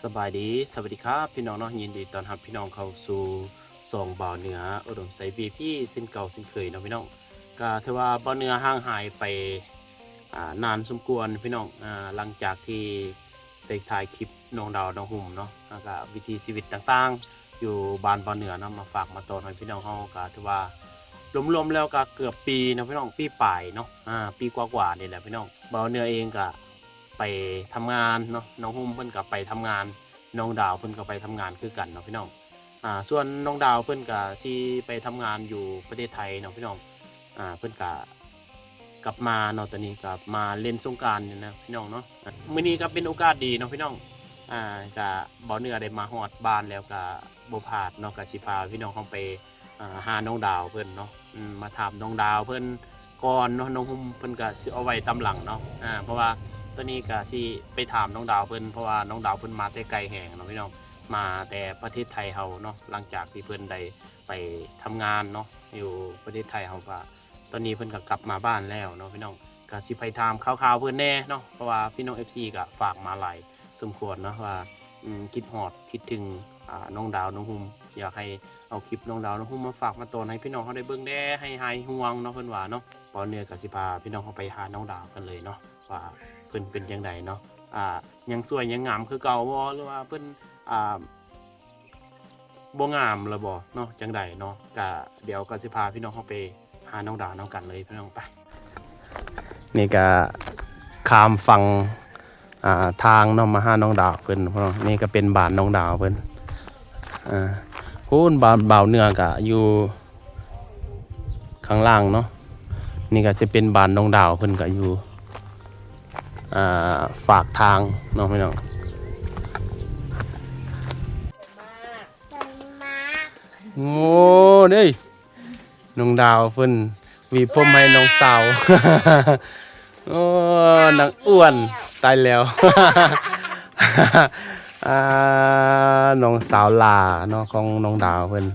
ສະບາຍດີ ສະຫວັດດີຄັບ ພີ່ນ້ອງເນາະ, ຍິນດີຕ້ອນຮັບພີ່ນ້ອງເຂົ້າສູ່ຊ່ອງບ່າວເໜືອອຸດົມໄຊ ວີໄອພີ ເຊັ່ນເກົ່າເຊັ່ນເຄີຍເນາະພີ່ນ້ອງ. ກະຖືວ່າບ່າວເໜືອຫ່າງຫາຍໄປ ອ່າ ນານສົມຄວນພີ່ນ້ອງ, ອ່າ ຫຼັງຈາກທີ່ໄດ້ຖ່າຍຄລິບນ້ອງດາວນ້ອງຫຸ່ມເນາະ ແລ້ວກະວິຖີຊີວິດຕ່າງໆ ຢູ່ບ້ານບ່າວເໜືອເນາະ ມາຝາກມາຕ້ອນໃຫ້ພີ່ນ້ອງເຮົາ. ກະຖືວ່າລວມໆແລ້ວກະເກືອບປີເນາະພີ່ນ້ອງ, ປີປາຍເນາະ, ອ່າ ປີກວ່າໆນີ້ແຫຼະພີ່ນ້ອງ. ບ່າວເໜືອເອງກະ ໄປທຳງານເນາະ, ນ້ອງຫຸ່ມເພິ່ນກໍໄປທຳງານ, ນ້ອງດາວເພິ່ນກໍໄປທຳງານຄືກັນເນາະພີ່ນ້ອງ. ອ່າ ສ່ວນນ້ອງດາວເພິ່ນກໍຊິໄປທຳງານຢູ່ປະເທດໄທເນາະພີ່ນ້ອງ. ອ່າ ເພິ່ນກໍກັບມາເນາະ, ຕອນນີ້ກໍມາຫຼິ້ນສົງການນີ້ນະພີ່ນ້ອງເນາະ. ມື້ນີ້ກໍເປັນໂອກາດດີເນາະພີ່ນ້ອງ, ອ່າ ກໍບ່າວເໜືອໄດ້ມາຮອດບ້ານແລ້ວ ກໍບໍ່ພາດເນາະ, ກໍຊິພາພີ່ນ້ອງເຮົາໄປ ອ່າ ຫານ້ອງດາວເພິ່ນເນາະ, ອືມ ມາຖາມນ້ອງດາວເພິ່ນກ່ອນເນາະ, ນ້ອງຫຸ່ມເພິ່ນກະຊິເອົາໄວ້ຕາມຫຼັງເນາະ. ອ່າ ເພາະວ່າຕອນນີ້ກະຊິໄປຖາມນ້ອງດາວເພິ່ນ ເພາະວ່ານ້ອງດາວເພິ່ນມາແຕ່ໄກແຮງເນາະພີ່ນ້ອງ, ມາແຕ່ປະເທດໄທເຮົາເນາະ. ຫຼັງຈາກທີ່ເພິ່ນໄດ້ໄປທຳງານເນາະ ຢູ່ປະເທດໄທເຮົາ ກະຕອນນີ້ເພິ່ນກະກັບມາບ້ານແລ້ວເນາະພີ່ນ້ອງ. ກະຊິໄປຖາມຂ່າວໆເພິ່ນແດ່ເນາະ, ເພາະວ່າພີ່ນ້ອງເອັຟຊີກະຝາກມາຫຼາຍສົມຄວນເນາະ ວ່າ ອືມ ຄິດຮອດຄິດເຖິງ ອ່າ ນ້ອງດາວນ້ອງຫຸ່ມ, ຢາກໃຫ້ເອົາຄລິບນ້ອງດາວນ້ອງຫຸ່ມມາຝາກມາຕ້ອນໃຫ້ພີ່ນ້ອງເຮົາໄດ້ເບິ່ງແດ່ ໃຫ້ຫາຍຫ່ວງເນາະ ເພິ່ນວ່າເນາະ. ບ່າວເໜືອກໍຊິພາພີ່ນ້ອງເຮົາໄປຫານ້ອງດາວກັນເລີຍເນາະ ວ່າເພິ່ນເປັນຈັ່ງໃດເນາະ, ອ່າ ຍັງສວຍຍັງງາມຄືເກົ່າບໍ່ ຫຼືວ່າເພິ່ນ ອ່າ ບໍ່ງາມແລ້ວບໍ່ເນາະ ຈັ່ງໃດເນາະ. ກະດຽວກໍຊິພາພີ່ນ້ອງເຮົາໄປຫານ້ອງດາວນຳກັນເລີຍພີ່ນ້ອງ. ໄປ ນີ້ກະຂ້າມຝັ່ງ ອ່າ ທາງເນາະ ມາຫານ້ອງດາວເພິ່ນເນາະ. ນີ້ກໍເປັນບ້ານນ້ອງດາວເພິ່ນ, ອ່າ ພຸ້ນ ບ້ານບ່າວເໜືອກໍຢູ່ຂ້າງລ່າງເນາະ. ນີ້ກໍຊິເປັນບ້ານນ້ອງດາວເພິ່ນ ກໍຢູ່ ອ່າ ຟາກທາງເນາະພີ່ນ້ອງ. ໂອ້ ເດ້ ນ້ອງດາວເພິ່ນຫວີຜົມໃຫ້ນ້ອງສາວ. ໂອ້ ນາງອ້ວນ ຕາຍແລ້ວ ອ່າ ນ້ອງສາວຫຼ້າເນາະ ຂອງນ້ອງດາວເພິ່ນ.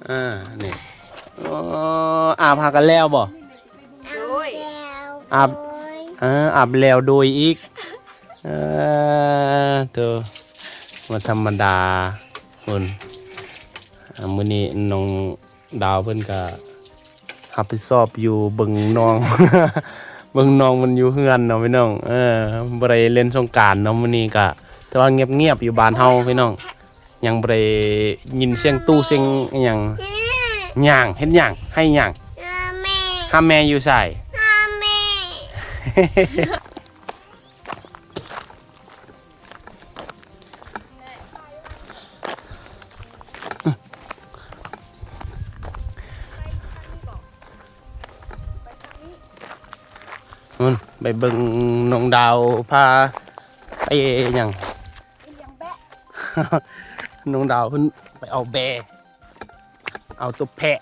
ອ່າ ນີ້ ໂອ້ ອາບຫາກັນແລ້ວບໍ່? ໂດຍ ອາບ ເອີ ອາບແລ້ວໂດຍອີກ. ເອີ ໂທ້ ບໍ່ທຳມະດາພຸ້ນ. ອ່າ ມື້ນີ້ນ້ອງ ດາວເພິ່ນກະຮັບຜິດຊອບຢູ່ເບິ່ງນ້ອງ ເບິ່ງນ້ອງມັນຢູ່ເຮືອນເນາະພີ່ນ້ອງ. ເອີ ບໍ່ໄດ້ຫຼິ້ນສົງການເນາະ ມື້ນີ້ກະຖືວ່າງຽບໆຢູ່ບ້ານເຮົາພີ່ນ້ອງ, ຍັງບໍ່ໄດ້ຍິນສຽງຕູ້ສຽງອີ່ຫຍັງ. ຫຍັງ? ເຮັດຫຍັງ? ໃຫ້ຫຍັງ? ຫາແມ່. ຫາແມ່ຢູ່ໃສ? ຫາແມ່. ພຸ້ນ ໄປເບິ່ງນ້ອງດາວພາໄປຫຍັງ? ນ້ອງດາວເພິ່ນໄປເອົາແບ້ ເອົາຕົວແພະ.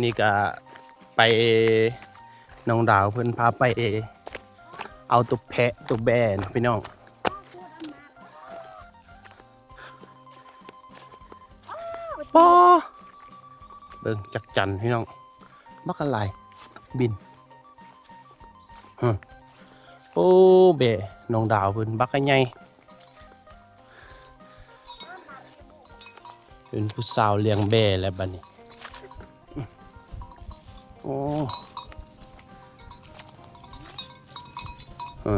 ນີ້ກະໄປ ນ້ອງດາວເພິ່ນພາໄປເອົາຕົວແພະຕົວແບ້ເນາະພີ່ນ້ອງ. ປ້າ ເບິ່ງຈັກຈັ່ນພີ່ນ້ອງ ບັກຫຼາຍ ບິນ. ຮະ ໂອ້ ແບ້ນ້ອງດາວເພິ່ນບັກໃຫຍ່. ເປັນຜູ້ສາວລ້ຽງແບ້ແລ້ວບັດນີ້. ໂອ້ ເອີ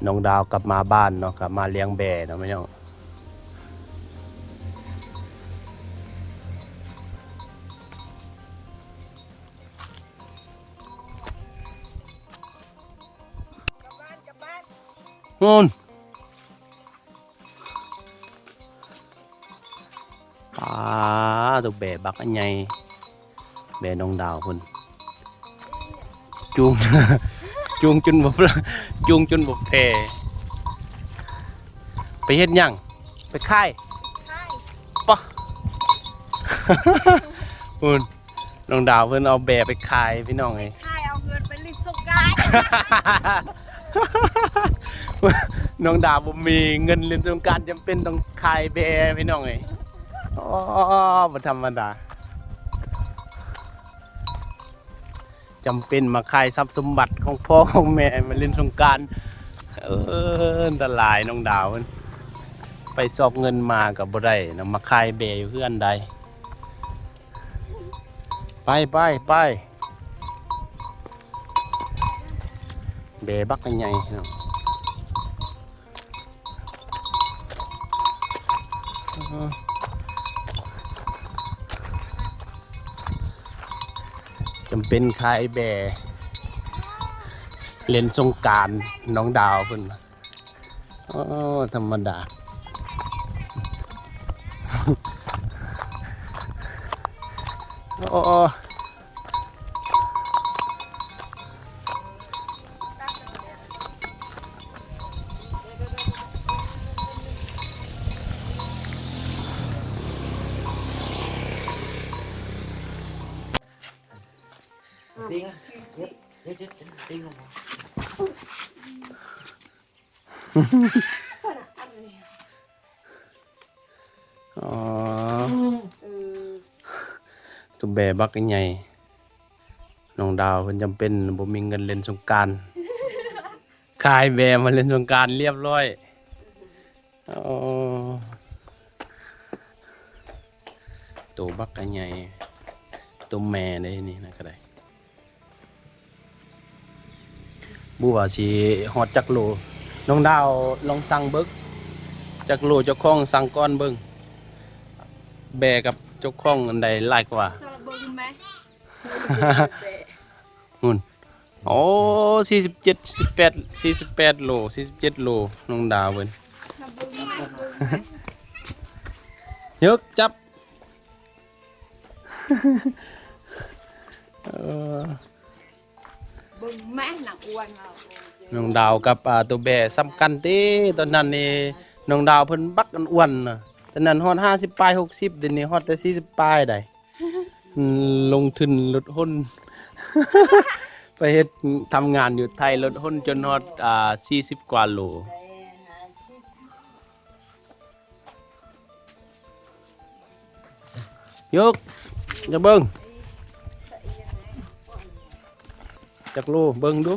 ນ້ອງດາວກັບມາບ້ານເນາະ ກັບມາລ້ຽງແບ້ເນາະພີ່ນ້ອງ. ໂອ້ນ ປາໂຕ ແບ້ບັກອັນໃຫຍ່ ແບ້ນ້ອງດາວພຸ້ນ ຈູງ ຈູງຈົນບໍ່ ຈູງຈົນບໍ່ແຜ່. ໄປເຮັດຫຍັງ? ໄປຂາຍ ຂາຍ ປະ ພຸ້ນ. ນ້ອງດາວເພິ່ນເອົາແບ້ໄປຂາຍພີ່ນ້ອງເອີຍ ຂາຍເອົາເງິນໄປຫຼິ້ນສົງການ. ນ້ອງດາວບໍ່ມີເງິນຫຼິ້ນສົງການ ຈຳເປັນຕ້ອງຂາຍແບ້ພີ່ນ້ອງເອີຍ. ອໍ ບໍ່ທຳມະດາ ຈຳເປັນມາຂາຍຊັບສົມບັດຂອງພໍ່ຂອງແມ່ມາຫຼິ້ນສົງການ. ເອີ ອັນຕະລາຍ ນ້ອງດາວເພິ່ນໄປຊອກເງິນມາກໍບໍ່ໄດ້ນະ ມາຂາຍແບ້ຢູ່ເຮືອນໃດ. ໄປ ໄປ ໄປ ແບ້ບັກໃຫຍ່ເນາະ. ຈຳເປັນຂາຍແບ້ ເລ່ນສົງການ ນ້ອງດາວເພິ່ນ. ໂອ້ ທຳມະດາ. ໂອ້. ອໍ ໂຕແບ້ບັກໃຫຍ່ ນ້ອງດາວເພິ່ນຈຳເປັນບໍ່ມີເງິນເລ່ນສົງການ ຂາຍແບ້ມາເລ່ນສົງການລຽບຮ້ອຍ. ອໍ ໂຕບັກໃຫຍ່ ໂຕແມ່ເດ້ນີ້ນະ ກໍໄດ້. ບໍ່ວ່າຊິຮອດຈັກໂລ ນ້ອງດາວລອງຊັ່ງເບິ່ງ ຈັກໂລ ເຈົ້າຂອງຊັ່ງກ່ອນເບິ່ງ ແບ້ກັບເຈົ້າຂອງອັນໃດຫຼາຍກວ່າ ເບິ່ງແມະ. ຫຸ້ນ ໂອ້ ສີ່ສິບເຈັດ ສິບແປດ ສີ່ສິບແປດໂລ ສີ່ສິບເຈັດໂລ ນ້ອງດາວເພິ່ນ ຍົກ ຈັບ. ເອີ ເບິ່ງແມະ ນາງອ້ວນເຮົາ ນ້ອງດາວກັບ ອ່າ ໂຕແບ້ສ່ຳກັນຕິ. ຕອນນັ້ນນີ້ນ້ອງດາວເພິ່ນບັກອ້ວນນະ ຕອນນັ້ນຮອດຫ້າສິບປາຍ ຫົກສິບ ດຽວນີ້ຮອດແຕ່ສີ່ສິບປາຍໃດ. ອືມ ລົງທຶນລົດຫົນ ໄປເຮັດ ທຳງານຢູ່ໄທ ລົດຫົນຈົນຮອດ ອ່າ ສີ່ສິບກວ່າໂລ. ຍົກ ຈະເບິ່ງ ຈັກໂລ ເບິ່ງດູ.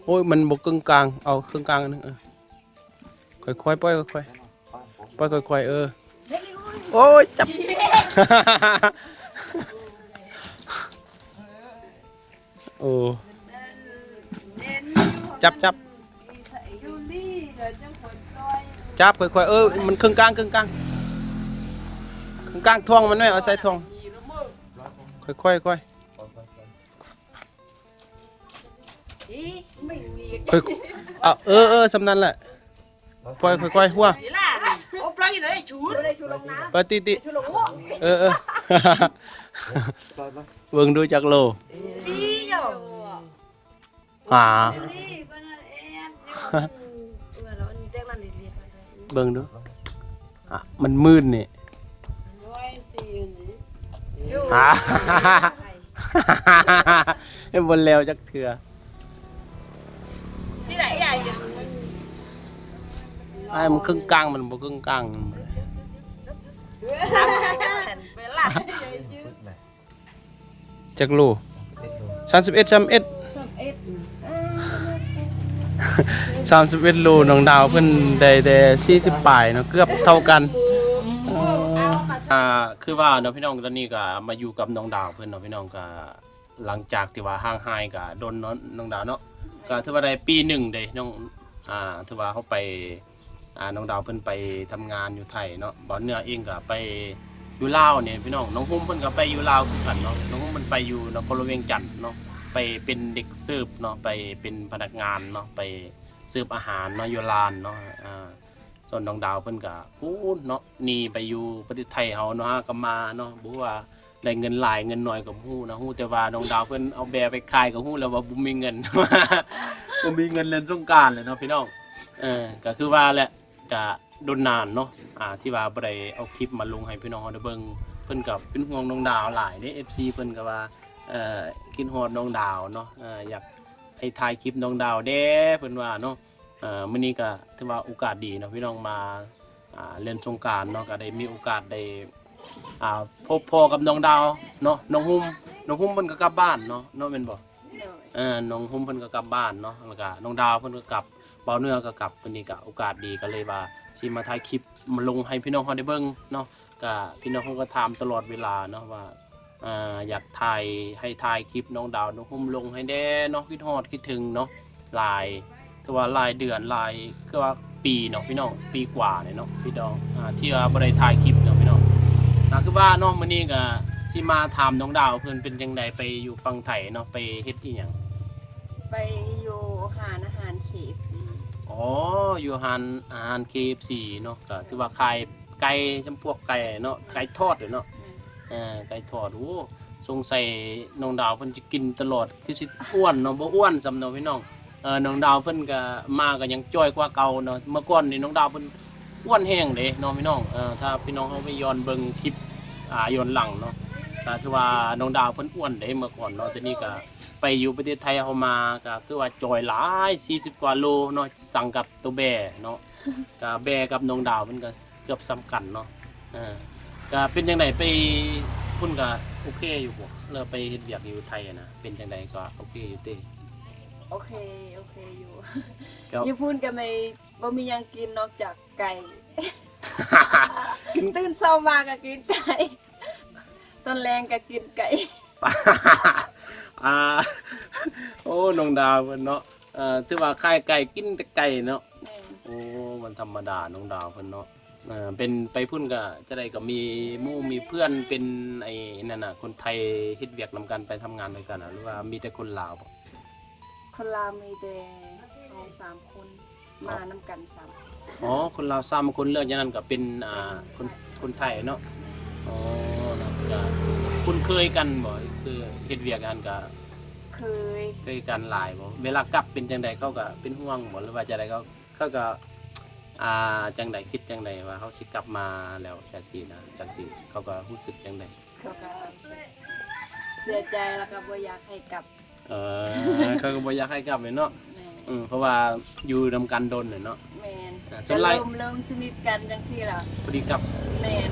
ໂອ້ຍ ມັນບໍ່ເຄິ່ງກາງ ເອົາເຄິ່ງກາງໜຶ່ງ ເອີ ຄ່ອຍໆ ປ່ອຍຄ່ອຍໆ ປ່ອຍຄ່ອຍໆ ເອີ ໂອ້ຍ ຈັບ ໂອ້ ຈັບ ຈັບ ຈັບ ຄ່ອຍໆ ເອີ ມັນເຄິ່ງກາງ ເຄິ່ງກາງ ເຄິ່ງກາງ ທ່ອງມັນແມ່ ເອົາໃສ່ທ່ອງ ຄ່ອຍໆ ຄ່ອຍໆ. ເອີ ເອີ ເອີ ສ່ຳນັ້ນແຫຼະ ປ່ອຍ ຄ່ອຍໆ ຫົວ ໄປຕິ ຕິ ເອີ ເອີ ເບິ່ງດູຈັກໂລ ຫາ ເບິ່ງດູ ອ່ະ ມັນມື່ນນີ້ ຫາ ຍັງບໍ່ແລ້ວຈັກເທື່ອ ຊິໄດ້ໃຫຍ່ ອ້າຍ ມັນເຄິ່ງກາງ ມັນບໍ່ເຄິ່ງກາງ ຈັກໂລ? ສາມສິບເອັດ ສາມສິບເອັດ ສາມສິບເອັດ ສາມສິບເອັດໂລ ນ້ອງດາວເພິ່ນໄດ້ແຕ່ສີ່ສິບປາຍເນາະ ເກືອບເທົ່າກັນ. ອ່າ ຄືວ່າເນາະພີ່ນ້ອງ ຕອນນີ້ກໍມາຢູ່ກັບນ້ອງດາວເພິ່ນເນາະພີ່ນ້ອງ ກໍຫຼັງຈາກທີ່ວ່າຫ່າງຫາຍກໍດົນເນາະ ນ້ອງດາວເນາະ ກໍຖືວ່າໄດ້ປີໜຶ່ງເດ້ນ້ອງ ອ່າ ຖືວ່າເຮົາໄປ ອ່າ ນ້ອງດາວເພິ່ນໄປທຳງານຢູ່ໄທເນາະ ບ່າວເໜືອເອງກໍໄປຢູ່ລາວນີ້ພີ່ນ້ອງ ນ້ອງຫຸ້ມເພິ່ນກໍໄປຢູ່ລາວຄືກັນເນາະ ນ້ອງຫຸ້ມເພິ່ນໄປຢູ່ນະຄອນຫຼວງວຽງຈັນເນາະ ໄປເປັນເດັກເສີບເນາະ ໄປເປັນພະນັກງານເນາະ ໄປເສີບອາຫານເນາະ ຢູ່ຮ້ານເນາະ ອ່າ ສ່ວນນ້ອງດາວເພິ່ນກໍພຸ້ນເນາະ ໜີໄປຢູ່ປະເທດໄທເຮົາເນາະ ຫາກໍມາເນາະ ບໍ່ຮູ້ວ່າ ໄດ້ເງິນຫຼາຍເງິນໜ້ອຍກໍບໍ່ຮູ້ນະ ຮູ້ແຕ່ວ່ານ້ອງດາວເພິ່ນເອົາແບ້ໄປຂາຍກໍຮູ້ແລ້ວວ່າບໍ່ມີເງິນ ບໍ່ມີເງິນເລ່ນສົງການແຫຼະເນາະພີ່ນ້ອງ ເອີ ກໍຄືວ່າແຫຼະ ກະດົນນານເນາະ ອ່າ ທີ່ວ່າບໍ່ໄດ້ເອົາຄລິບມາລົງໃຫ້ພີ່ນ້ອງເຮົາໄດ້ເບິ່ງ ເພິ່ນກໍເປັນຫ່ວງນ້ອງດາວຫຼາຍເດ້ ເອັຟຊີ ເພິ່ນກໍວ່າ ເອີ ຄິດຮອດນ້ອງດາວເນາະ ເອີ ຢາກໃຫ້ຖ່າຍຄລິບນ້ອງດາວແດ່ ເພິ່ນວ່າເນາະ. ເອີ ມື້ນີ້ກໍຖືວ່າໂອກາດດີເນາະ ພີ່ນ້ອງມາ ອ່າ ເລ່ນສົງການເນາະ ກໍໄດ້ມີໂອກາດໄດ້ ອ່າ ພົບພໍ້ກັບນ້ອງດາວເນາະ ນ້ອງຫຸ້ມ ນ້ອງຫຸ້ມເພິ່ນກໍກັບບ້ານເນາະ ເນາະ ແມ່ນບໍ່? ໂດຍ ເອີ ນ້ອງຫຸ້ມເພິ່ນກໍກັບບ້ານເນາະ ແລ້ວກໍນ້ອງດາວເພິ່ນກໍກັບ ບ່າວເໜືອກໍກັບ. ມື້ນີ້ກໍໂອກາດດີ ກໍເລີຍວ່າຊິມາຖ່າຍຄລິບມາລົງໃຫ້ພີ່ນ້ອງເຮົາໄດ້ເບິ່ງເນາະ. ກະພີ່ນ້ອງເຮົາກໍຖາມຕະຫຼອດເວລາເນາະວ່າ ອ່າ ຢາກຖ່າຍ ໃຫ້ຖ່າຍຄລິບນ້ອງດາວນ້ອງຫຸ້ມລົງໃຫ້ແດ່ເນາະ ຄິດຮອດຄິດເຖິງເນາະ ຫຼາຍ ຖືວ່າຫຼາຍເດືອນ ຫຼາຍ ຄືວ່າປີເນາະພີ່ນ້ອງ ປີກວ່າແລ້ວເນາະພີ່ນ້ອງ ອ່າ ທີ່ວ່າບໍ່ໄດ້ຖ່າຍຄລິບເນາະພີ່ນ້ອງ. ກໍຄືວ່າເນາະ ມື້ນີ້ກໍຊິມາຖາມນ້ອງດາວເພິ່ນເປັນຈັ່ງໃດ ໄປຢູ່ຝັ່ງໄທເນາະ ໄປເຮັດອີ່ຫຍັງ? ໄປຢູ່ຮ້ານອາຫານ ເຄເອັຟຊີ. ອໍ ຢູ່ຮ້ານອາຫານ ເຄເອັຟຊີເນາະ ກໍຖືວ່າຂາຍ ໄກ່ ຈຳພວກໄກ່ເນາະ ໄກ່ທອດເນາະ ແມ່ນ ເອີ ໄກ່ທອດ. ໂອ້ ສົງໄສນ້ອງດາວເພິ່ນຈະກິນຕະຫຼອດ ຄືຊິອ້ວນເນາະ ບໍ່ອ້ວນຊ້ຳເນາະພີ່ນ້ອງ. ເອີ ນ້ອງດາວເພິ່ນກະມາກະຍັງຈ່ອຍກວ່າເກົ່າເນາະ. ເມື່ອກ່ອນນີ້ນ້ອງດາວເພິ່ນອ້ວນແຮງເດ້ເນາະພີ່ນ້ອງ. ເອີ ຖ້າພີ່ນ້ອງເຮົາໄປຍ້ອນເບິ່ງຄລິບ ອ່າ ຍ້ອນຫຼັງເນາະ ກະຖືວ່ານ້ອງດາວເພິ່ນອ້ວນເດ້ເມື່ອກ່ອນເນາະ. ແຕ່ນີ້ກະໄປຢູ່ປະເທດໄທເຮົາມາ ກະຄືວ່າຈ່ອຍຫຼາຍ ສີ່ສິບກວ່າໂລເນາະ ສັງກັບໂຕແບເນາະ. ກະແບກັບນ້ອງດາວເພິ່ນກະເກືອບສ່ຳກັນເນາະ. ເອີ ກະເປັນຈັ່ງໃດ ໄປພຸ້ນກະໂອເຄຢູ່ບໍ່? ແລ້ວໄປເຮັດວຽກຢູ່ໄທຫັ້ນນະ ເປັນຈັ່ງໃດ ກະໂອເຄຢູ່ຕິ? ໂອເຄ ໂອເຄຢູ່. ຢູ່ພຸ້ນກະໄມ່ ບໍ່ມີຫຍັງກິນນອກຈາກໄກ່ ຕື່ນເຊົ້າມາກະກິນໄກ່ ຕອນແລງກະກິນໄກ່. ອ່າ ໂອ້ ນ້ອງດາວເພິ່ນເນາະ ເອີ ຖືວ່າຂາຍໄກ່ ກິນແຕ່ໄກ່ເນາະ. ແມ່ນ. ໂອ້ ມັນທຳມະດານ້ອງດາວເພິ່ນເນາະ. ເອີ ເປັນໄປພຸ້ນກະຈະໄດ້ ກະມີໝູ່ມີເພື່ອນ ເປັນໄອ້ນັ້ນນະ ຄົນໄທເຮັດວຽກນຳກັນ ໄປທຳງານນຳກັນນະ ຫຼືວ່າມີແຕ່ຄົນລາວບໍ? ຄົນລາວມີແຕ່ເຮົາສາມຄົນ ມານຳກັນສາມຄົນ. ອໍ ຄົນລາວສາມຄົນ ແລ້ວຈາກນັ້ນກະເປັນ ອ່າ ຄົນ ຄົນໄທເນາະ. ແມ່ນ. ອໍ ເນາະ ກະຄຸ້ນເຄີຍກັນບໍ? ຄືເຮັດວຽກຫັ້ນກະ ເຄີຍ ເຄີຍກັນຫຼາຍບໍ? ເວລາກັບເປັນຈັ່ງໃດ ເຂົາກະເປັນຫ່ວງບໍ ຫຼືວ່າຈັ່ງໃດ? ເຂົາ ເຂົາກະ ອ່າ ຈັ່ງໃດ ຄິດຈັ່ງໃດວ່າເຮົາຊິກັບມາແລ້ວ ຈັ່ງຊີ້ນະ ຈັ່ງຊີ້ ເຂົາກະຮູ້ສຶກຈັ່ງໃດ? ເຂົາກະເສຍໃຈ ແລ້ວກະບໍ່ຢາກໃຫ້ກັບ. ເອີ ເຂົາກໍບໍ່ຢາກໃຫ້ກັບແມ່ນເນາະ. ແມ່ນ. ອືມ ເພາະວ່າຢູ່ນຳກັນດົນແລ້ວເນາະ. ແມ່ນ. ອ່າ ສ່ວນຫຼາຍ ກໍເລີ່ມ ເລີ່ມສະໜິດກັນຈັ່ງຊີ້ລະ ພໍດີກັບ. ແມ່ນ.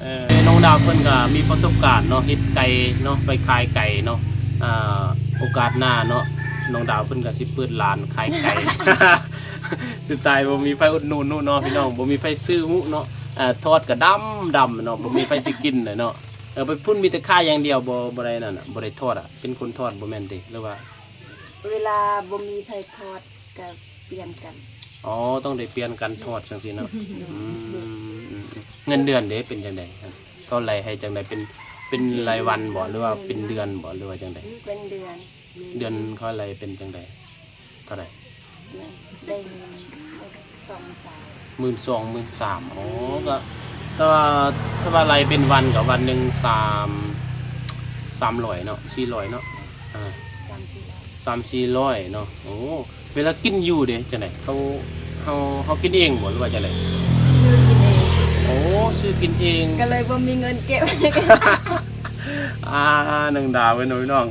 ເອີ ນ້ອງດາວເພິ່ນກໍມີປະສົບການເນາະ ເຮັດໄກ່ເນາະ ໄປຂາຍໄກ່ເນາະ. ອ່າ ໂອກາດໜ້າເນາະ ນ້ອງດາວເພິ່ນກໍຊິເປີດຮ້ານຂາຍໄກ່. ສຸດທ້າຍບໍ່ມີໃຜອຸດໜູນເນາະ ພີ່ນ້ອງ ບໍ່ມີໃຜຊື້ເນາະ. ອ່າ ທອດກໍດຳໆເນາະ ບໍ່ມີໃຜຊິກິນເນາະ. ເອີ ໄປພຸ້ນມີແຕ່ຂາຍຢ່າງດຽວ ບໍ່ ບໍ່ໄດ້ນັ້ນນະ ບໍ່ໄດ້ທອດອະ ເປັນຄົນທອດບໍ່ແມ່ນຕິ ຫຼືວ່າ? ເວລາບໍ່ມີໃຜທອດກະປ່ຽນກັນ. ອໍ ຕ້ອງໄດ້ປ່ຽນກັນທອດຈັ່ງຊີ້ເນາະ. ອືມ ເງິນເດືອນເດ ເປັນຈັ່ງໃດ? ເຂົາໄລ່ໃຫ້ຈັ່ງໃດ? ເປັນ ເປັນລາຍວັນບໍ ຫຼືວ່າເປັນເດືອນບໍ ຫຼືວ່າຈັ່ງໃດ? ເປັນເດືອນ. ເດືອນເຂົາໄລ່ເປັນຈັ່ງໃດ? ເທົ່າໃດ? ໄດ້ເງິນໝື່ນສອງ ໝື່ນສາມ. ອໍ ກໍ ແຕ່ວ່າ ຖ້າວ່າໄລ່ເປັນວັນກໍວັນໜຶ່ງສາມ ສາມຮ້ອຍເນາະ ສີ່ຮ້ອຍເນາະ. ອ່າ ສາມສີ່ຮ້ອຍ ສາມສີ່ຮ້ອຍເນາະ. ໂອ້ ເວລາກິນຢູ່ເດ ຈັ່ງໃດ? ເຮົາ ເຮົາ ເຮົາກິນເອງບໍ ຫຼືວ່າຈັ່ງໃດ? ຊື້ກິນເອງ. ໂອ້ ຊື້ກິນເອງ ກໍເລີຍບໍ່ມີເງິນເກັບ. ອ່າ ນ້ອງດາວເອີຍ ພີ່ນ້ອງ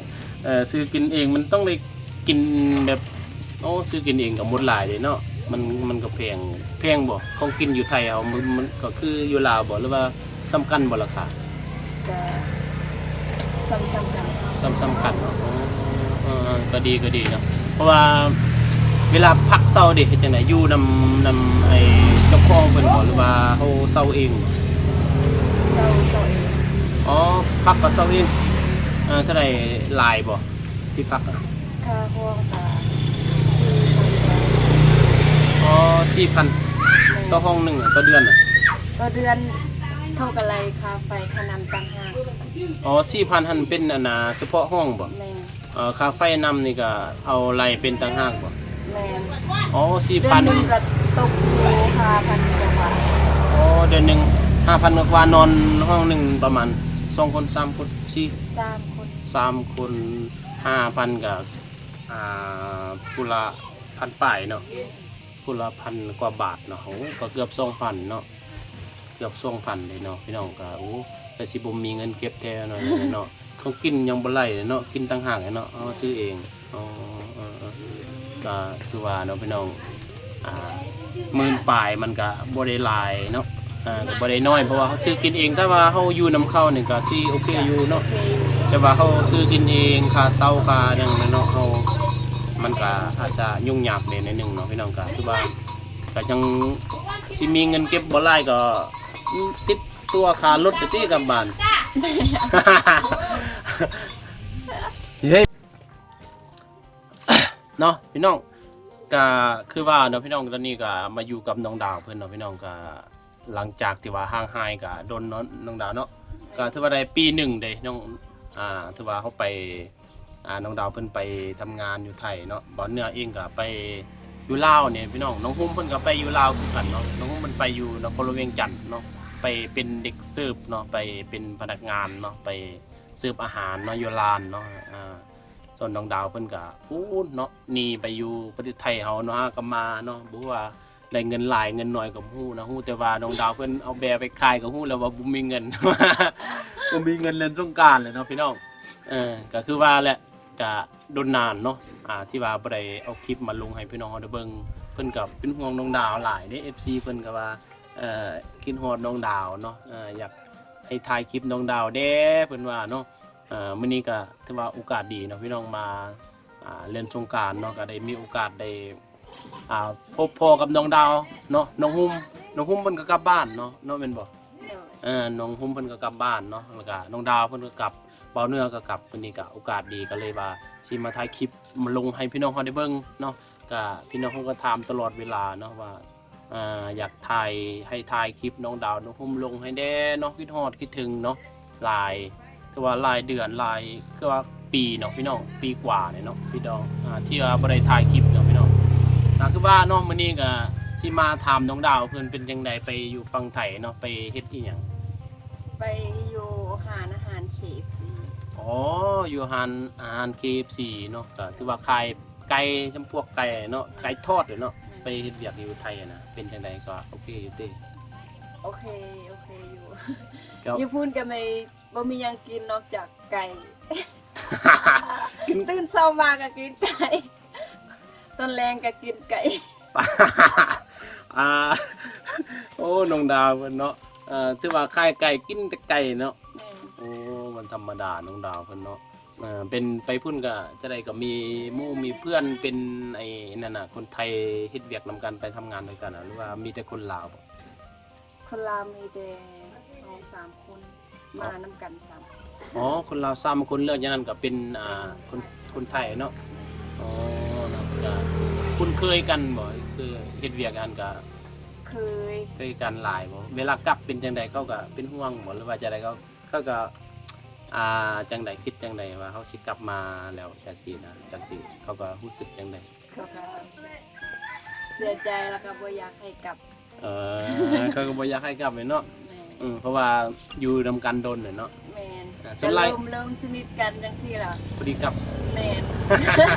ເອີ ຊື້ກິນເອງມັນຕ້ອງໄດ້ ກິນແບບ ໂອ້ ຊື້ກິນເອງກໍໝົດຫຼາຍເດ້ເນາະ. ມັນ ມັນກໍແພງ ແພງບໍ່? ຂອງກິນຢູ່ໄທເຮົາ ມັນ ມັນກໍຄືຢູ່ລາວບໍ່ ຫຼືວ່າສ່ຳກັນບໍ່ລາຄາ? ກໍສ່ຳໆກັນ. ສ່ຳໆກັນເນາະ. ເອີ ເອີ ເອີ ກໍດີ ກໍດີເນາະ. ເພາະວ່າເວລາພັກເຊົາເດ ເຮັດຈັ່ງໃດ? ຢູ່ນຳ ນຳໄອ້ເຈົ້າຂອງເພິ່ນບໍ່ ຫຼືວ່າເຮົາເຊົ່າເອງ? ເຊົ່າ ເຊົ່າເອງ. ອໍ ພັກກໍເຊົ່າເອງ. ເອີ ເທົ່າໃດ? ຫຼາຍບໍ່? ທີ່ພັກນະ? ຄ່າຫ້ອງກະສີ່ພັນ. ອໍ ສີ່ພັນ. ແມ່ນ. ຕໍ່ຫ້ອງໜຶ່ງ ຕໍ່ເດືອນນະ? ຕໍ່ເດືອນເຂົາກະໄລ່ຄ່າໄຟຄ່ານ້ຳຕ່າງຫາກ. ອໍ ສີ່ພັນຫັ້ນເປັນອັນນ່າສະເພາະຫ້ອງບໍ? ແມ່ນ. ເອີ ຄ່າໄຟນ້ຳນີ້ກະເອົາໄລ່ເປັນຕ່າງຫາກບໍ? ແມ່ນ. ອໍ ສີ່ພັນ. ເດືອນໜຶ່ງກະຕົກຢູ່ຫ້າພັນກວ່າ. ອໍ ເດືອນໜຶ່ງຫ້າພັນກວ່າ ນອນຫ້ອງໜຶ່ງປະມານສອງຄົນ ສາມຄົນ ສີ່ ສາມຄົນ. ສາມຄົນ ຫ້າພັນກະ ອ່າ ຜູ້ລະພັນປາຍເນາະ ຜູ້ລະພັນກວ່າບາດເນາະ. ໂອ້ ກໍເກືອບສອງພັນເນາະ ເກືອບສອງພັນເດ້ເນາະ ພີ່ນ້ອງ. ກໍ ໂອ້ ກໍຊິບໍ່ມີເງິນເກັບແທ້ເນາະ ເນາະ. ເຂົາກິນຍັງບໍ່ໄລ່ເນາະ ກິນຕ່າງຫາກເນາະ ເຮົາຊື້ເອງ. ອໍ ເອີ ເອີ ກໍຄືວ່າເນາະ ພີ່ນ້ອງ ອ່າ ໝື່ນປາຍມັນກະບໍ່ໄດ້ຫຼາຍເນາະ ອ່າ ກະບໍ່ໄດ້ໜ້ອຍ ເພາະວ່າເຮົາຊື້ກິນເອງ. ຖ້າວ່າເຮົາຢູ່ນຳເຂົານີ້ກະຊິໂອເຄຢູ່ເນາະ. ໂອເຄຢູ່. ແຕ່ວ່າເຮົາຊື້ກິນເອງ ຄ່າເຊົ່າຄ່າຫຍັງແຫຼະເນາະ ເຮົາ ມັນກະອາດຈະຫຍຸ້ງຍາກແດ່ໜ້ອຍໜຶ່ງເນາະ ພີ່ນ້ອງ ກະຄືວ່າ ກະຍັງຊິມີເງິນເກັບບໍ່ຫຼາຍ ກະຕິດຕົວຄ່າລົດໄປຕິກັບບ້ານ ເນາະ ພີ່ນ້ອງ. ກະຄືວ່າເນາະ ພີ່ນ້ອງ ຕອນນີ້ກະມາຢູ່ກັບນ້ອງດາວເພິ່ນເນາະ ພີ່ນ້ອງ ກະ ຫຼັງຈາກທີ່ວ່າຫ່າງຫາຍກະດົນເນາະ ນ້ອງດາວເນາະ ກະຖືວ່າໄດ້ປີໜຶ່ງເດ້ ນ້ອງ ອ່າ ຖືວ່າເຮົາໄປ ອ່າ ນ້ອງດາວເພິ່ນໄປທຳງານຢູ່ໄທເນາະ ບ່າວເໜືອເອງກະໄປຢູ່ລາວນີ້ ພີ່ນ້ອງ. ນ້ອງຫຸ້ມເພິ່ນກະໄປຢູ່ລາວຄືກັນເນາະ ນ້ອງຫຸ້ມເພິ່ນໄປຢູ່ນະຄອນຫຼວງວຽງຈັນເນາະ ໄປເປັນເດັກເສີບເນາະ ໄປເປັນພະນັກງານເນາະ ໄປເສີບອາຫານເນາະ ຢູ່ຮ້ານເນາະ ອ່າ ສ່ວນນ້ອງດາວເພິ່ນກະ ພຸ້ນເນາະ ໜີໄປຢູ່ປະເທດໄທເຮົາເນາະ ຫາກະມາເນາະ ບໍ່ຮູ້ວ່າໄດ້ເງິນຫຼາຍເງິນໜ້ອຍກະບໍ່ຮູ້ນະ ຮູ້ແຕ່ວ່ານ້ອງດາວເພິ່ນເອົາແບໄປຂາຍກະຮູ້ແລ້ວວ່າບໍ່ມີເງິນ ບໍ່ມີເງິນຫຼິ້ນສົງການແຫຼະເນາະ ພີ່ນ້ອງ. ເອີ ກະຄືວ່າແຫຼະ ກະດົນນານເນາະ ອ່າ ທີ່ວ່າບໍ່ໄດ້ເອົາຄລິບມາລົງໃຫ້ພີ່ນ້ອງເຮົາໄດ້ເບິ່ງ ເພິ່ນກະເປັນຫ່ວງນ້ອງດາວຫຼາຍເດ້ ເອັຟຊີ ເພິ່ນກະວ່າ ເອີ ຄິດຮອດນ້ອງດາວເນາະ ເອີ ຢາກໃຫ້ຖ່າຍຄລິບນ້ອງດາວແດ່ ເພິ່ນວ່າເນາະ. ອ່າ ມື້ນີ້ກະຖືວ່າໂອກາດດີເນາະ ພີ່ນ້ອງ ມາ ອ່າ ເລ່ນສົງການເນາະ ກະໄດ້ມີໂອກາດໄດ້ ອ່າ ພົບພໍ້ກັບນ້ອງດາວເນາະ ນ້ອງຫຸ້ມ ນ້ອງຫຸ້ມເພິ່ນກະກັບບ້ານເນາະ ເນາະ ແມ່ນບໍ່? ໂດຍ ເອີ ນ້ອງຫຸ້ມເພິ່ນກະກັບບ້ານເນາະ ແລ້ວກະນ້ອງດາວເພິ່ນກະກັບ ບ່າວເໜືອກະກັບ ມື້ນີ້ກະໂອກາດດີ ກະເລີຍວ່າຊິມາຖ່າຍຄລິບມາລົງໃຫ້ພີ່ນ້ອງເຮົາໄດ້ເບິ່ງເນາະ. ກະພີ່ນ້ອງເຮົາກະຖາມຕະຫຼອດເວລາເນາະວ່າ ອ່າ ຢາກຖ່າຍ ໃຫ້ຖ່າຍຄລິບນ້ອງດາວນ້ອງຫຸ້ມລົງໃຫ້ແດ່ເນາະ ຄິດຮອດຄິດເຖິງເນາະ ຫຼາຍ ຖືວ່າຫຼາຍເດືອນ ຫຼາຍ ຄືວ່າປີເນາະ ພີ່ນ້ອງ ປີກວ່າແຫຼະເນາະ ພີ່ນ້ອງ ອ່າ ທີ່ວ່າບໍ່ໄດ້ຖ່າຍຄລິບເນາະ ພີ່ນ້ອງ. ກະຄືວ່າເນາະ ມື້ນີ້ກະຊິມາຖາມນ້ອງດາວເພິ່ນເປັນຈັ່ງໃດ ໄປຢູ່ຝັ່ງໄທເນາະ ໄປເຮັດອີ່ຫຍັງ? ໄປຢູ່ຮ້ານອາຫານ ເຄເອັຟຊີ ອໍ ຢູ່ຮ້ານອາຫານ ເຄເອັຟຊີ ເນາະ ກະຖືວ່າຂາຍ ໄກ່ ຈຳພວກໄກ່ເນາະ ໄກ່ທອດເນາະ ແມ່ນ ໄປເຮັດວຽກຢູ່ໄທຫັ້ນນະ ເປັນຈັ່ງໃດ ກະໂອເຄຢູ່ຕິ? ໂອເຄ ໂອເຄຢູ່ ຢູ່ພຸ້ນກະໄມ່ ບໍ່ມີຫຍັງກິນນອກຈາກໄກ່ ຕື່ນເຊົ້າມາກະກິນໄກ່ ຕອນແລງກະກິນໄກ່ ອ່າ ໂອ້ ນ້ອງດາວເພິ່ນເນາະ ເອີ ຖືວ່າຂາຍໄກ່ ກິນແຕ່ໄກ່ເນາະ ແມ່ນ ໂອ້ ມັນທຳມະດານ້ອງດາວເພິ່ນເນາະ. ເອີ ເປັນໄປພຸ້ນກະຈັ່ງໃດ ກະມີໝູ່ມີເພື່ອນເປັນໄອ້ນັ້ນນະ ຄົນໄທເຮັດວຽກນຳກັນ ໄປທຳງານນຳກັນ ຫຼືວ່າມີແຕ່ຄົນລາວ? ຄົນລາວມີແຕ່ເຮົາສາມຄົນ ອໍ ມານຳກັນສາມຄົນ ອໍ ຄົນລາວສາມຄົນ ແລ້ວຢ່າງນັ້ນກະເປັນ ອ່າ ເປັນຄົນ ຄົນໄທເນາະ ອໍ ເນາະ ກະຄຸ້ນເຄີຍກັນບໍ່ ຄືເຮັດວຽກຫັ້ນກະ ເຄີຍ ເຄີຍກັນຫຼາຍບໍ່? ເວລາກັບເປັນຈັ່ງໃດ ເຂົາກະເປັນຫ່ວງບໍ່ ຫຼືວ່າຈັ່ງໃດ ເຂົາ ເຂົາກະ ອ່າ ຈັ່ງໃດ ຄິດຈັ່ງໃດວ່າເຮົາຊິກັບມາແລ້ວ ຈັ່ງຊີ້ນະ ຈັ່ງຊີ້ ເຂົາກະຮູ້ສຶກຈັ່ງໃດ? ເຂົາກະເສຍໃຈ ແລ້ວກະບໍ່ຢາກໃຫ້ກັບ ເອີ ເຂົາກະບໍ່ຢາກໃຫ້ກັບແມ່ນເນາະ ແມ່ນ ອືມ ເພາະວ່າຢູ່ນຳກັນດົນແຫຼະເນາະ ແມ່ນ ອ່າ ສ່ວນຫຼາຍ ກະເລີ່ມ ເລີ່ມສະໜິດກັນຈັ່ງຊີ້ລະ ພໍດີກັບ ແມ່ນ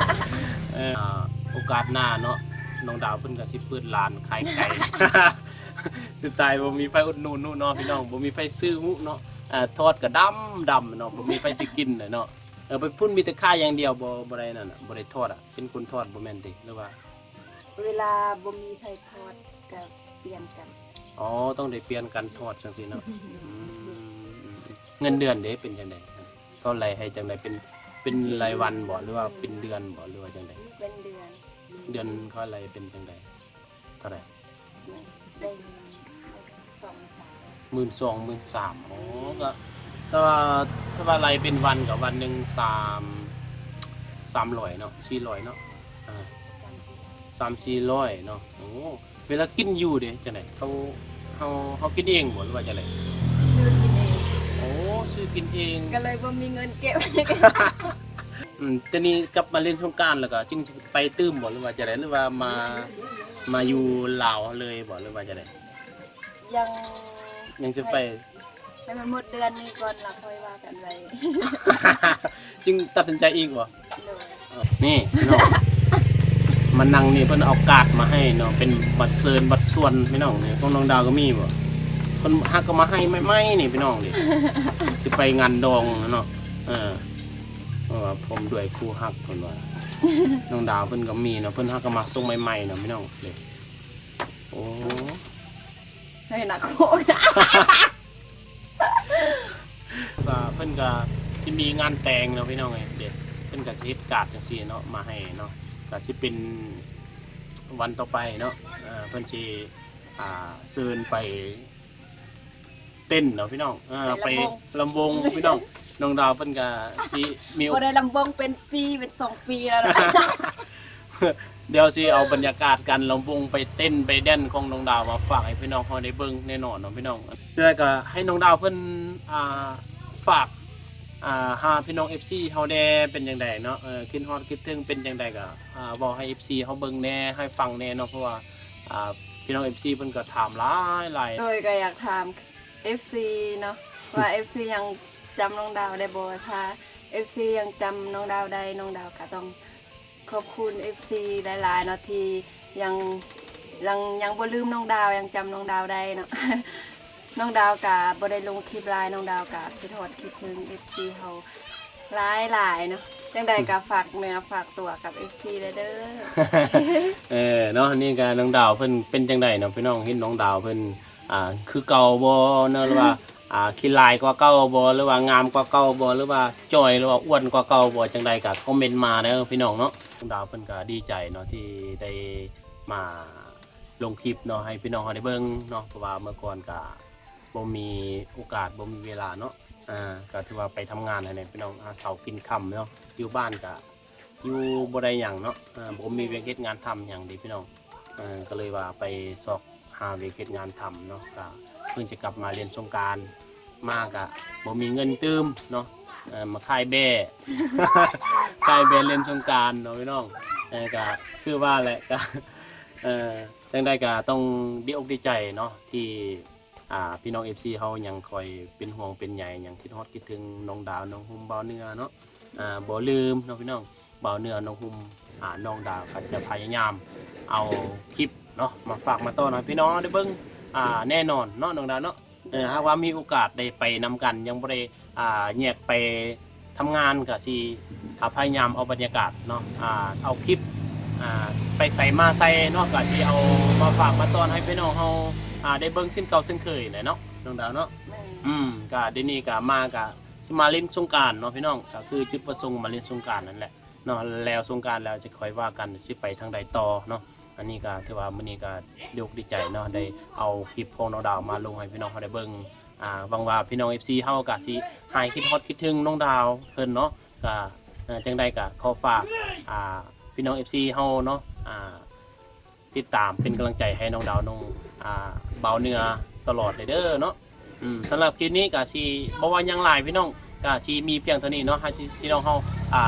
ເອີ ໂອກາດໜ້າເນາະ ນ້ອງດາວເພິ່ນກະຊິເປີດຮ້ານຂາຍໄກ່ ສຸດທ້າຍບໍ່ມີໃຜອຸດໜູນເນາະ ພີ່ນ້ອງ ບໍ່ມີໃຜຊື້ເນາະ ອ່າ ທອດກະດຳໆເນາະ ບໍ່ມີໃຜຊິກິນເນາະ ເອີ ໄປພຸ້ນມີແຕ່ຂາຍຢ່າງດຽວ ບໍ່ ບໍ່ໄດ້ນັ້ນນະ ບໍ່ໄດ້ທອດອະ ເປັນຄົນທອດບໍ່ແມ່ນຕິ ຫຼືວ່າ ເວລາບໍ່ມີໃຜທອດກະປ່ຽນກັນ ອໍ ຕ້ອງໄດ້ປ່ຽນກັນທອດຈັ່ງຊີ້ເນາະ ອືມ ເງິນເດືອນເດ ເປັນຈັ່ງໃດ ເຂົາໄລ່ໃຫ້ຈັ່ງໃດ ເປັນ ເປັນລາຍວັນບໍ່ ຫຼືວ່າເປັນເດືອນບໍ່ ຫຼືວ່າຈັ່ງໃດ? ເປັນເດືອນ ເດືອນເຂົາໄລ່ເປັນຈັ່ງໃດ? ເທົ່າໃດ? ໄດ້ ໄດ້ ສອງ ໝື່ນສາມ ໝື່ນສອງ ໝື່ນສາມ ອໍ ກະ ກະ ຖ້າວ່າໄລ່ເປັນວັນກະວັນໜຶ່ງສາມ ສາມຮ້ອຍເນາະ ສີ່ຮ້ອຍເນາະ ອ່າ ສາມສີ່ຮ້ອຍເນາະ ໂອ້ ເວລາກິນຢູ່ເດ ຈັ່ງໃດ ເຮົາ ເຮົາ ເຮົາກິນເອງບໍ່ ຫຼືວ່າຈັ່ງໃດ? ຊື້ກິນເອງ ໂອ້ ຊື້ກິນເອງ ກະເລີຍບໍ່ມີເງິນເກັບ ອືມ ຕອນນີ້ກັບມາຫຼິ້ນສົງການແລ້ວກະຈຶ່ງຊິໄປຕື່ມບໍ່ ຫຼືວ່າຈັ່ງໃດ ຫຼືວ່າມາ ມາຢູ່ລາວເລີຍບໍ່ ຫຼືວ່າຈັ່ງໃດ? ຍັງ ຍັງຊິໄປ ໃຫ້ມັນໝົດເດືອນນີ້ກ່ອນລະຄ່ອຍວ່າກັນໃໝ່ ຈຶ່ງຕັດສິນໃຈອີກບໍ່? ໂດຍ ນີ້ພີ່ນ້ອງ ມານັ່ງນີ້ເພິ່ນເອົາກາດມາໃຫ້ເນາະ ເປັນບັດເຊີນບັດຊວນພີ່ນ້ອງ ນີ້ຂອງນ້ອງດາວກະມີບໍ່? ເພິ່ນຫາກເອົາມາໃຫ້ໃໝ່ໆນີ້ພີ່ນ້ອງນີ້ ຊິໄປງານດອງເນາະ ເອີ ເພາະວ່າພ້ອມດ້ວຍຄູ່ຮັກເພິ່ນວ່າ ນ້ອງດາວເພິ່ນກະມີເນາະ ເພິ່ນຫາກເອົາມາສົ່ງໃໝ່ໆເນາະພີ່ນ້ອງ ນີ້ ໂອ້ ໃຫ້ໜັກໂຄກ ວ່າເພິ່ນກະ ຊິມີງານແຕ່ງເນາະພີ່ນ້ອງເອີຍ ເດ້ ເພິ່ນກໍຊິເຮັດກາດຈັ່ງຊີ້ເນາະ ມາໃຫ້ເນາະ ກໍຊິເປັນວັນຕໍ່ໄປເນາະ ເອີ ເພິ່ນຊິ ອ່າ ເຊີນໄປເຕັ້ນເນາະພີ່ນ້ອງ ເອີ ໄປ ໄປລຳວົງ ລຳວົງພີ່ນ້ອງ ນ້ອງດາວເພິ່ນກໍຊິມີ ບໍ່ໄດ້ລຳວົງເປັນປີ ເປັນສອງປີແລ້ວລະ ດຽວຊິເອົາບັນຍາກາດການລຳວົງ ໄປເຕັ້ນໄປແດນຂອງນ້ອງດາວມາຝາກໃຫ້ພີ່ນ້ອງເຮົາໄດ້ເບິ່ງແນ່ນອນເນາະພີ່ນ້ອງ ແລ້ວກໍໃຫ້ນ້ອງດາວເພິ່ນ ອ່າ ຝາກ ອ່າ ຫາພີ່ນ້ອງເອັຟຊີເຮົາແດ່ ເປັນຈັ່ງໃດເນາະ ເອີ ຄິດຮອດຄິດເຖິງເປັນຈັ່ງໃດກໍ ອ່າ ເວົ້າໃຫ້ເອັຟຊີເຮົາເບິ່ງແດ່ ໃຫ້ຟັງແດ່ເນາະ ເພາະວ່າ ອ່າ ພີ່ນ້ອງເອັຟຊີເພິ່ນກໍຖາມຫຼາຍໆ ໂດຍ ກໍຢາກຖາມເອັຟຊີເນາະ ວ່າເອັຟຊີຍັງຈຳນ້ອງດາວໄດ້ບໍ່ ຖ້າເອັຟຊີຍັງຈຳນ້ອງດາວໄດ້ ນ້ອງດາວກໍຕ້ອງ ຂອບຄຸນເອັຟຊີຫຼາຍໆເນາະ ທີ່ຍັງ ຍັງ ຍັງບໍ່ລືມນ້ອງດາວ ຍັງຈຳນ້ອງດາວໄດ້ເນາະ ນ້ອງດາວກະບໍ່ໄດ້ລົງຄລິບຫຼາຍ ນ້ອງດາວກະຄິດຮອດຄິດເຖິງເອັຟຊີເຮົາຫຼາຍໆເນາະ ຈັ່ງໃດກະຝາກເນື້ອຝາກຕົວກັບເອັຟຊີແດ່ເດີ ເອີ ເນາະ ນີ້ກະນ້ອງດາວເພິ່ນເປັນຈັ່ງໃດເນາະ ພີ່ນ້ອງ ເຫັນນ້ອງດາວເພິ່ນ ອ່າ ຄືເກົ່າບໍ່ເນາະ ຫຼືວ່າ ອ່າ ຂີ້ລາຍກວ່າເກົ່າບໍ່ ຫຼືວ່າງາມກວ່າເກົ່າບໍ່ ຫຼືວ່າຈ່ອຍ ຫຼືວ່າອ້ວນກວ່າເກົ່າບໍ່ ຈັ່ງໃດກໍຄອມເມັນມາເດີພີ່ນ້ອງເນາະ ນ້ອງດາວເພິ່ນກໍດີໃຈເນາະ ທີ່ໄດ້ມາລົງຄລິບເນາະ ໃຫ້ພີ່ນ້ອງເຮົາໄດ້ເບິ່ງເນາະ ເພາະວ່າເມື່ອກ່ອນກໍບໍ່ມີໂອກາດ ບໍ່ມີເວລາເນາະ ອ່າ ກໍຖືວ່າໄປທຳງານຫັ້ນແຫຼະພີ່ນ້ອງ ຫາເຊົ້າກິນຄ່ຳເນາະ ຢູ່ບ້ານກໍ ຢູ່ບໍ່ໄດ້ຫຍັງເນາະ ເອີ ບໍ່ມີວຽກເຮັດງານທຳຫຍັງເດ້ພີ່ນ້ອງ ເອີ ກໍເລີຍວ່າໄປຊອກຫາວຽກເຮັດງານທຳເນາະ ກໍເພິ່ງຈະກັບມາຫຼິ້ນສົງການ ມາກໍບໍ່ມີເງິນຕື່ມເນາະ ເອີ ມາຂາຍແບ້ ຂາຍແບ້ຫຼິ້ນສົງການເນາະພີ່ນ້ອງ ເອີ ກໍຄືວ່າແຫຼະ ກໍ ເອີ ຈັ່ງໃດກໍຕ້ອງດີອົກດີໃຈເນາະ ທີ່ ອ່າ ພີ່ນ້ອງເອັຟຊີເຮົາຍັງຄອຍເປັນຫ່ວງເປັນໃຍ ຍັງຄິດຮອດຄິດເຖິງນ້ອງດາວ ນ້ອງຫຸ່ມ ບ່າວເໜືອເນາະ ອ່າ ບໍ່ລືມເນາະພີ່ນ້ອງ ບ່າວເໜືອ ນ້ອງຫຸ່ມ ອ່າ ນ້ອງດາວກໍຈະພະຍາຍາມເອົາຄລິບເນາະ ມາຝາກມາຕ້ອນໃຫ້ພີ່ນ້ອງເຮົາໄດ້ເບິ່ງ ອ່າ ແນ່ນອນເນາະ ນ້ອງດາວເນາະ ເອີ ຫາກວ່າມີໂອກາດໄດ້ໄປນຳກັນ ຍັງບໍ່ໄດ້ ອ່າ ແຍກໄປ ທຳງານກະຊິ ອ່າ ພະຍາຍາມເອົາບັນຍາກາດເນາະ ອ່າ ເອົາຄລິບ ອ່າ ໄປໃສມາໃສເນາະ ກະຊິເອົາມາຝາກມາຕ້ອນໃຫ້ພີ່ນ້ອງເຮົາ ອ່າ ໄດ້ເບິ່ງເຊັ່ນເກົ່າເຊັ່ນເຄີຍແຫຼະເນາະ ນ້ອງດາວເນາະ ແມ່ນ ອືມ ກະດຽວນີ້ກະມາ ກະຊິມາຫຼິ້ນສົງການເນາະພີ່ນ້ອງ ກະຄືຈຸດປະສົງມາຫຼິ້ນສົງການນັ້ນແຫຼະເນາະ ແລ້ວສົງການແລ້ວຈະຄ່ອຍວ່າກັນ ຊິໄປທາງໃດຕໍ່ເນາະ ອັນນີ້ກະຖືວ່າມື້ນີ້ກະດີອົກດີໃຈເນາະ ໄດ້ເອົາຄລິບຂອງນ້ອງດາວມາລົງໃຫ້ພີ່ນ້ອງເຮົາໄດ້ເບິ່ງ ອ່າ ຫວັງວ່າພີ່ນ້ອງເອັຟຊີເຮົາກະຊິຫາຍຄິດຮອດຄິດເຖິງນ້ອງດາວເພິ່ນເນາະ ກະ ເອີ ຈັ່ງໃດກະຂໍຝາກ ອ່າ ພີ່ນ້ອງເອັຟຊີເຮົາເນາະ ອ່າ ຕິດຕາມເປັນກຳລັງໃຈໃຫ້ນ້ອງດາວ ນ້ອງ ອ່າ ບ່າວເໜືອຕະຫຼອດເລີຍເດີເນາະ ອືມ ສຳລັບຄລິບນີ້ກະຊິບໍ່ວ່າຫຍັງຫຼາຍພີ່ນ້ອງ ກະຊິມີພຽງເທົ່ານີ້ເນາະ ໃຫ້ພີ່ນ້ອງເຮົາ ອ່າ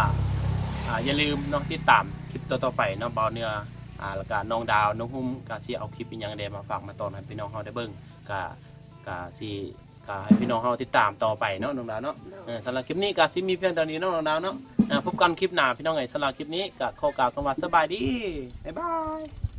ອ່າ ຢ່າລືມເນາະ ຕິດຕາມຄລິບຕໍ່ໆໄປເນາະ ບ່າວເໜືອ ອ່າ ແລ້ວກະນ້ອງດາວ ນ້ອງຫຸ່ມ ກະຊິເອົາຄລິບອີ່ຫຍັງແດ່ມາຝາກມາຕ້ອນໃຫ້ພີ່ນ້ອງເຮົາໄດ້ເບິ່ງ ກະ ກະຊິ ກະໃຫ້ພີ່ນ້ອງເຮົາຕິດຕາມຕໍ່ໄປເນາະ ນ້ອງດາວເນາະ ໂດຍ ເອີ ສຳລັບຄລິບນີ້ກະຊິມີພຽງເທົ່ານີ້ເນາະ ນ້ອງດາວເນາະ ອ່າ ພົບກັນຄລິບໜ້າພີ່ນ້ອງເອີຍ ສຳລັບຄລິບນີ້ກະຂໍກ່າວຄຳວ່າສະບາຍດີ ບາຍບາຍ.